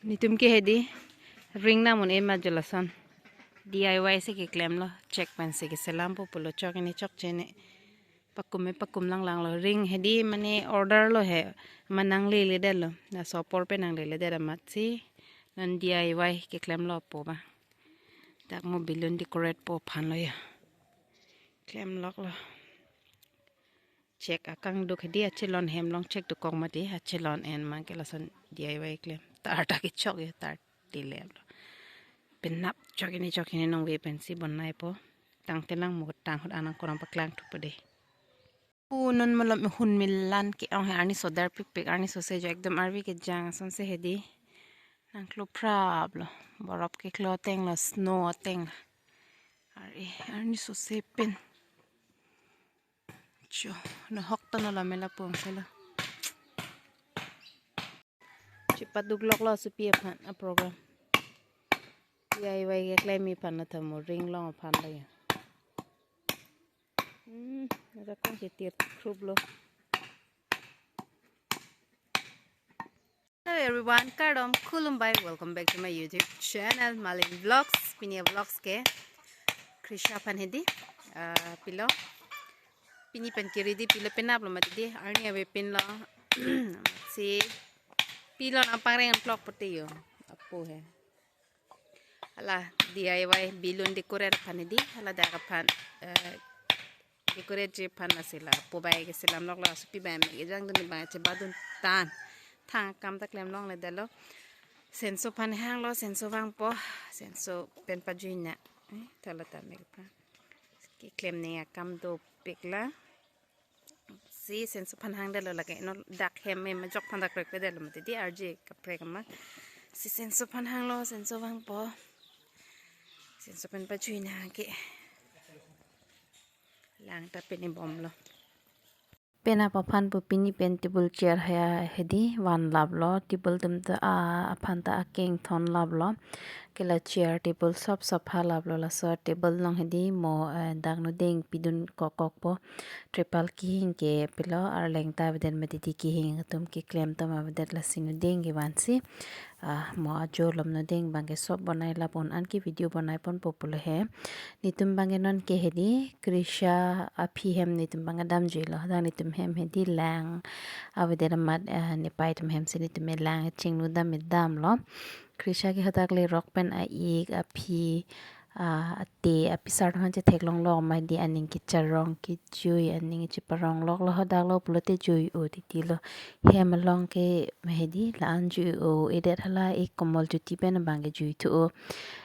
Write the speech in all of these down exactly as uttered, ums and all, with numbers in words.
Netum ke hedi ring namun ema jolason D I Y si keklemlo, chek pensi keselampo pulo, chok ini chokche ne. Pakum me pakum langlanglo, ring hedi mane order lo he, ma nangleledetlo, laso apor pen nangleledet amatsi non D I Y keklemlo apo ba. Dak mo balloon decorate po aphanlo ya. Klemloklo. Chek akangduk hedi achelon hem along chek dokok mati, achelon en mang ke lason D I Y klem. Tar ta kechok ya, tar tileplo. Penap chok ini chok ini nongve pensi bonai po. Tangte lang mo tang ahut anang korang paklang thupo dei. Pu non malom hun milan ke-ong he, arni so darpikpik, arni so se jo ekdom arvi kejang asonsi hedi. Nangklo phraplo. Borop keklo atenglo, snow atenglo. Are, arni so se pen. Cho, no hok to no la mela pong selo. Chipat dukloklo supi aphan a program. D I Y keklem aphan na thamo ring long aphanlo ya. Hmm, ada kong ketir kruplo. Hello everyone, kardom, khulumbai, welcome back to my YouTube channel, Malin Vlogs. Pini a vlogs ke Krisha aphan hedi, ah, pilo. Pini pen ke ready pilo, penaplo mati dei, arni ave pinlo. Si pilo nangpangreng vlog pute yo. Apo he. Hala D I Y balloon decorate aphan hedi, hala dak aphan, eh, decorate ji aphan lasi la apo bai keselamloklo, supi bai me kejang dun bang chebadun tan. Thang akam ta klem longledetlo. Senso aphan hanglo, senso vangpo, senso pen pajui na. Eh, thala ta me aphan. Keklem ne akam dopiklo. Si senso aphan hangdetlo lake, no dak hem me majok aphan dak rekledetlo mati dei, arje kaprek ama. Si senso aphan hanglo, senso vangpo. Senso pen pajui na ke. Lang ta pini bomlo. Penap aphan pu pini pen table chair haya hedi vanlaplo, table atum ta a aphan ta akeng thonlaplo. Ke la chair table sop sop halaplo, laso table along hedi mo, eh, dak nodeng pidun kokkokpo. Tripal kehing ke pilo, arleng ta avedet mati dei, kehing atum keklem atum avedet, lasi nodeng kevansi, ah, mo ajo lom nodeng bang ke sop bonai lapu-an ke video bonai ponpo pulo he. Netum bang ke non ke hedi Krisha aphi hem netum bang ke damjuilo. Dak netum hem hedi lang avedet amat, eh, nepei atum hem si netum me lang chinglu dam me damlo. Krisha ke hadak lerok pen a-ik, aphi, ah, ate, apisar aphan chetheklonglo ma hedi, aning kecharong kejui, aning cheparongloklo, hadaklo pulote jui-o titilo. Hem along ke ma hedi la-an jui-o-edet, hala ik Komol Jyoti pen bang ke juithu-o.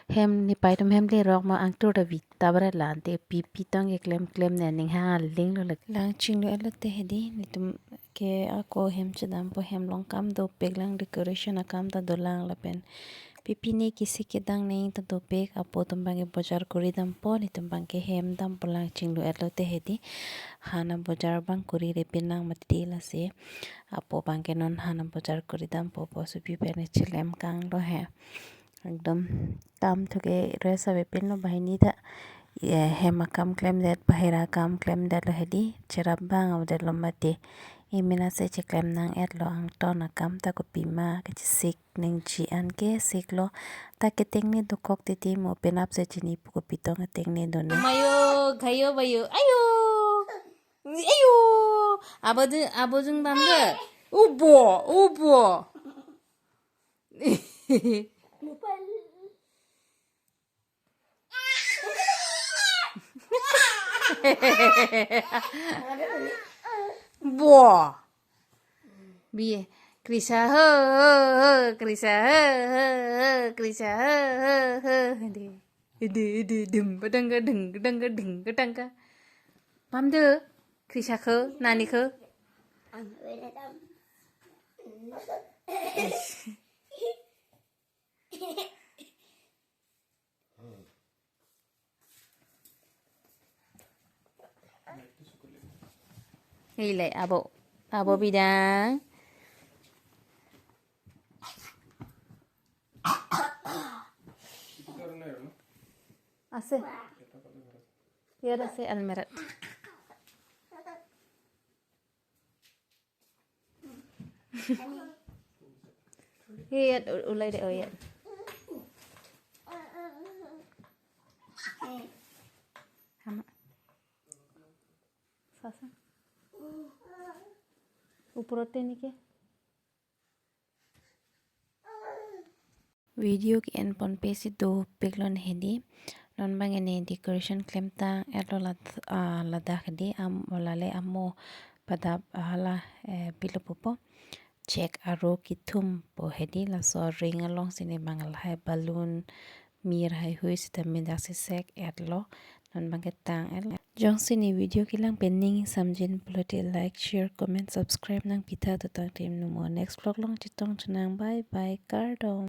Hem nepei atum hem lerok ma angtur ta vit ta bra lante pipi tong keklem klem ne aning ha linglo lake. Lang chinglu etlo te hedi, netum ke ako hem chedampo, hem along akam dopik, lang decoration akam ta dolang lapen pipi ne kesik kedang ne ta dopik, apo atum bang ke bojar kori dampo, netum bang ke hem dampo, lang chinglu etlo te hedi. Han abojar bang korire pinang mati dei, lasi apo bang ke non han abojar kori dampo pu supi pen chelem kanglo he. Ekdom kam thu ke rest ave pinlo, banghini ta, eh, hem akam klemdet, bahira akam klemdetlo hedi, cherap bang avedetlo mati. Emena se cheklem nang-etlo, angton akam ta kopima kachesik nangji an ke siklo. Ta ketengne dokok titi mo, penap se chini pu kopi tong ketengne done. Mayo, gayo, bayo, ayo. Ayo. Abo jung, abo jung bam de. Ubo, ubo. Bo. Bi, Krisha ho, ho, ho, Krisha ho, ho, ho, Krisha ho, ho, ho. Ede, ede, ede, dim, badang, gadang, gadang, gadang, gadang, ga. Pam de, Krisha ko, nani ko. Hei le, abo, abo bidang. Ase. Iyot ase almirah. Iyat u-, ulai de, oh, iyat. Hama. Sasa. Uprote nike. Video ke-en ponpe si dopiklo ne hedi. Non bang ne decoration klemtang etlo lad-, ah, ladak hedi, am, lale amo padap, ah, hala, eh, bilo pupo. Chek aro kethum po hedi, laso ring along si ne bang lahai balloon, mir haihui sitame dak si sek etlo. Non bang ketang etlo. Jongsi ne video kelang pen ning samjin pulote like, share, comment, subscribe nangpitha to tangte numo next vlog along chetong chonang. Bye bye, kardom.